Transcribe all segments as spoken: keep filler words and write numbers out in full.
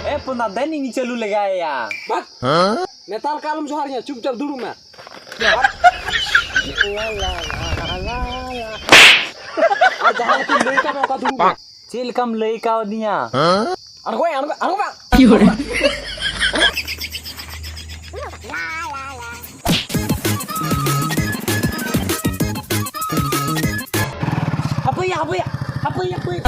ᱮ ᱯᱚᱱᱟ, ᱫᱮᱱ ᱤᱧ ᱪᱟᱹᱞᱩ ᱞᱮᱜᱟᱭᱟ᱾ ᱵᱟᱠ! ᱱᱮᱛᱟᱨ ᱞᱮᱠᱟ ᱟᱞᱚᱢ ᱡᱚᱦᱟᱨ ᱤᱧᱟ, ᱪᱩᱯᱪᱟᱯ ᱫᱩᱲᱩᱵ ᱢᱮ᱾ ᱟᱨ ᱡᱟᱦᱟᱸ ᱞᱮᱠᱟᱧ ᱞᱟᱹᱭ ᱠᱟᱜ ᱢᱮ, ᱚᱱᱠᱟ ᱫᱩᱲᱩᱵ ᱢᱮ᱾ ᱪᱮᱫ ᱞᱮᱠᱟᱢ ᱞᱟᱹᱭ ᱠᱟᱣᱫᱤᱧᱟ? ᱟᱬᱜᱚᱭᱟ, ᱟᱬᱜᱚ, ᱟᱬᱜᱚ ᱵᱟᱝ᱾ ᱦᱟᱯᱳᱭᱟ, ᱦᱟᱯᱳᱭᱟ, ᱦᱟᱯᱳᱭᱟ, ᱦᱟᱯᱳᱭᱟ᱾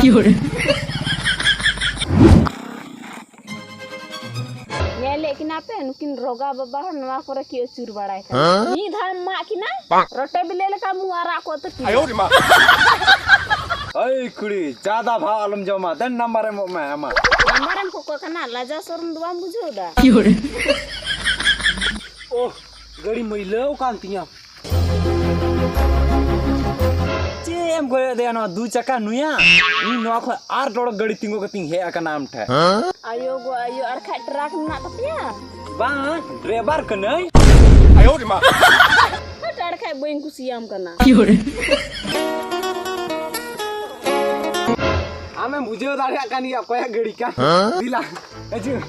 ᱧᱮᱞᱮᱫ ᱠᱤᱱᱟ ᱯᱮ, ᱱᱩᱠᱤᱱ ᱨᱚᱜᱟ ᱵᱟᱵᱟ ᱦᱚᱸ ᱱᱚᱣᱟ ᱠᱚᱨᱮ ᱠᱤ ᱟᱹᱪᱩᱨ ᱵᱟᱲᱟᱭ ᱠᱟᱱᱟ᱾ ᱢᱤᱫ ᱫᱷᱟᱣ ᱢᱟᱜ ᱠᱤᱱᱟ, ᱨᱚᱴᱮ ᱵᱤᱞᱤ ᱞᱮᱠᱟ ᱢᱩ ᱟᱨᱟᱜ ᱠᱚ ᱛᱟᱹᱠᱤᱱᱟ᱾ ᱟᱭ ᱠᱩᱲᱤ, ᱡᱟᱫᱟ ᱵᱷᱟᱣ ᱟᱞᱚᱢ ᱡᱚᱢᱟ, ᱫᱮᱱ ᱱᱟᱢᱵᱟᱨ ᱮᱢᱚᱜ ᱢᱮ ᱟᱢᱟᱜ᱾ ᱱᱟᱢᱵᱟᱨ ᱮᱢ ᱠᱚᱠᱚ ᱠᱟᱱᱟ, ᱞᱟᱡᱟᱣ ᱥᱚᱨᱚᱢ ᱫᱚ ᱵᱟᱢ ᱵᱩᱡᱷᱟᱹᱣ ᱫᱟ? ᱳᱦ, ᱜᱟᱹᱰᱤ ᱢᱟᱹᱭᱞᱟᱹᱣ ᱠᱟᱱ ᱛᱤᱧᱟ᱾ ᱪᱮᱫ ᱮᱢ ᱠᱚᱭᱚᱜ ᱮᱫᱟ ᱱᱚᱣᱟ ᱫᱩ ᱪᱟᱠᱟ ᱱᱩᱭᱟ? ᱤᱧ ᱱᱚᱣᱟ ᱠᱷᱚᱱ ᱟᱨ ᱰᱚᱲᱚᱠ ᱜᱟᱹᱰᱤ ᱛᱤᱸᱜᱩ ᱠᱟᱛᱮᱧ ᱦᱮᱡ ᱟᱠᱟᱱᱟ ᱟᱢ ᱴᱷᱮᱱ᱾ ᱟᱭᱳ ᱜᱚ ᱟᱭᱳ, ᱟᱨ ᱠᱷᱟᱡ ᱴᱨᱟᱠ ᱢᱮᱱᱟᱜ ᱛᱟᱯᱮᱭᱟ? ᱵᱟᱝ, ᱰᱨᱟᱭᱵᱷᱟᱨ ᱠᱟᱹᱱᱟᱹᱧ᱾ ᱦᱟᱹᱴ, ᱟᱨ ᱠᱷᱟᱡ ᱵᱟᱹᱧ ᱠᱩᱥᱤᱭᱟᱢ ᱠᱟᱱᱟ᱾ ᱟᱢᱮᱢ ᱵᱩᱡᱷᱟᱹᱣ ᱫᱟᱲᱮᱭᱟᱜ ᱠᱟᱱ ᱜᱮᱭᱟ ᱚᱠᱚᱭᱟᱜ ᱜᱟᱹᱰᱤ ᱠᱟᱱ᱾ ᱫᱤᱞᱟ, ᱦᱤᱡᱩᱜ᱾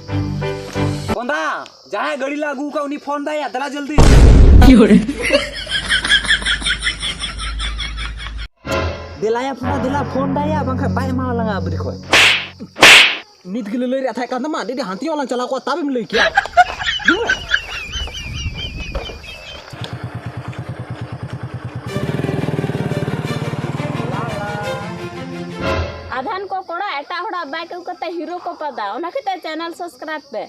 ᱠᱚᱸᱫᱟ, ᱡᱟᱦᱟᱸᱭ ᱜᱟᱹᱰᱤ ᱞᱮ ᱟᱹᱜᱩ ᱟᱠᱟᱫ ᱩᱱᱤ ᱯᱷᱳᱱ ᱫᱟᱭᱟ, ᱫᱮᱞᱟ ᱡᱚᱞᱫᱤ᱾ ᱫᱮᱞᱟᱭᱟ ᱯᱷᱳᱱᱟ, ᱫᱮᱞᱟ ᱯᱷᱳᱱ ᱫᱟᱭᱟ, ᱵᱟᱝᱠᱷᱟᱱ ᱵᱟᱭ ᱮᱢᱟ ᱞᱟᱝᱟ ᱟᱵᱨᱤ ᱠᱷᱚᱡ᱾ ᱱᱤᱛ ᱜᱮᱞᱮ ᱞᱟᱹᱭ ᱨᱮᱭᱟᱜ ᱛᱟᱦᱮᱸ ᱠᱟᱱ ᱛᱟᱢᱟ, ᱰᱮᱰᱤ ᱦᱟᱱᱛᱮ ᱧᱚᱜ ᱞᱟᱝ ᱪᱟᱞᱟᱣ ᱠᱚᱜᱼᱟ, ᱛᱟᱵᱮᱢ ᱞᱟᱹᱭ ᱠᱮᱭᱟ᱾ ᱟᱫᱷᱟᱱ ᱠᱚ ᱠᱚᱲᱟ ᱮᱴᱟᱜ ᱦᱚᱲᱟᱜ ᱵᱟᱭᱤᱠ ᱟᱹᱜᱩ ᱠᱟᱛᱮ ᱦᱤᱨᱳ ᱠᱚ ᱯᱟᱫᱟ, ᱚᱱᱟ ᱠᱷᱟᱹᱛᱤᱨ ᱪᱮᱱᱮᱞ ᱥᱟᱵᱥᱠᱨᱟᱭᱤᱵ ᱯᱮ᱾